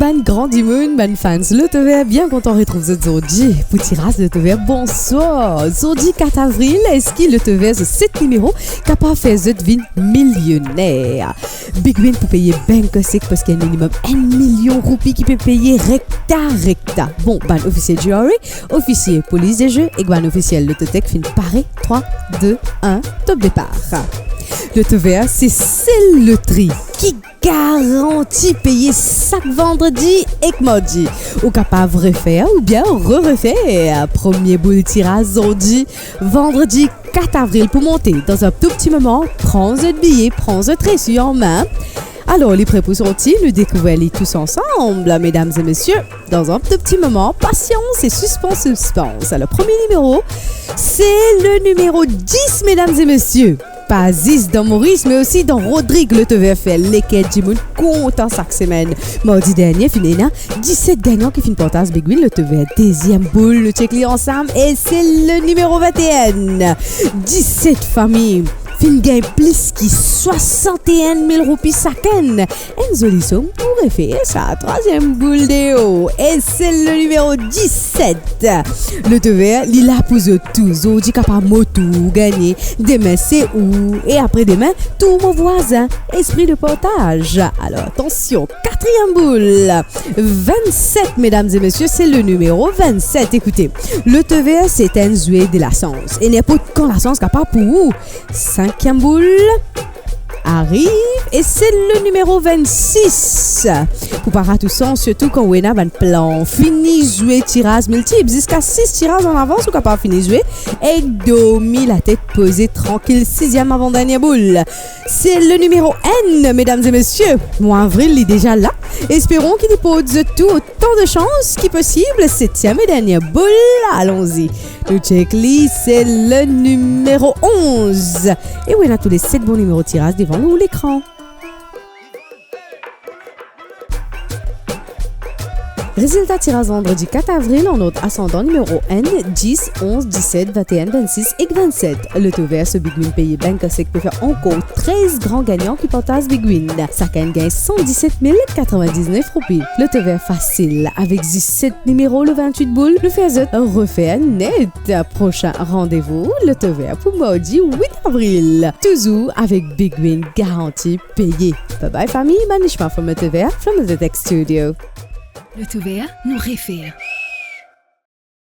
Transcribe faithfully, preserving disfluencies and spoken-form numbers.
Bann gran dimoun, bann fans Lotovert, bien kontan retrouv zot zordi pou tiraz Lotovert. Bonswar. Zordi kat avril, eski Lotovert so set nimero kapav fer zot vinn milioner? Big Win pou peye bank sek, parski enn minimum enn milion roupi ki pe peye rekta, rekta. Bon, bann ofisie GRA, ofisie polis de zwe ek bann ofisie Lototech finn pare. Trwa, de, enn, top depar. Lotovert, se sel lotri ki garanti peye sak vandredi ek mardi. Ou kapav refer oubien re-refer. Premie boul tiraz zordi, vandredi kat avril pou monte. Dan enn tou pti moman, pran zot biye, pran zot resi an me. Alor, li pre pou sorti, nou dekouver li tous ansanm, medam e mesie. Dan enn tou pti moman, pasians e sispans, sispans. Alor, premie nimero, se le nimero dis, medam e mesie. Pa zis dan Moris, me osi dan Rodrig, Lotovert fer leker dimoun kontan sak semenn. Mardi dernie, finn ena diset gagnan ki finn partaz Big Win Lotovert. Deziem boul, nou chek li ansam, e se le nimero vinteen. Diset fami finn gagn plis ki swasantenn mil roupi sakenn. Enn zoli som pou refer sa. Trwaziem boul deor, e se le nimero diset. Lotovert, li la pou zot tou. Zordi kapav mo tou gagne, dime se ou, e apre dime, tou mo vwazin. Espri de partaz. Alor, atansion, katriem boul. Vennset, medam e mesie, se le nimero vennset. Ekoute, Lotovert, se enn zwe de lasans. E ninport kan lasans kapav pou ou. Sinkiem boul ariv, e se le nimero vennsis. Pou pa rat ou sans, sirtou kan ou ena bann plan, fini zwe tiraz miltip, ziska sis tiraz an avans ou kapav fini zwe, ek dormi latet poze trankil. Siziem avan dernie boul, se le nimero enn, medam e mesie. Mwa avril, li deza la. Esperon ki li port zot tou otan de sans ki posib. Setiem e dernie boul, alonzi. Nou chek li, se le nimero onz. E ou ena tou le set bon nimero tiraz devan nou lekran. Rezilta tiraz vandredi kat avril an ord asandan, nimero enn, dis, onz, diset, vinteen, vennsis ek vennset. Lotovert so Big Win peye bank sek pe fer ankor trez gran gagnan ki partaz Big Win. Sakenn gagn san diset mil katrevin-diznef roupi. Lotovert fasil, avek zis set nimero lor vintwit boul, nou fer zot refer net. Prosin randevou Lotovert pou mardi wit avril. Touzour avek Big Win garanti peye. Bye bye fami, Manishma from Lotovert, from the Tech Studio. Lotovert, nou refer.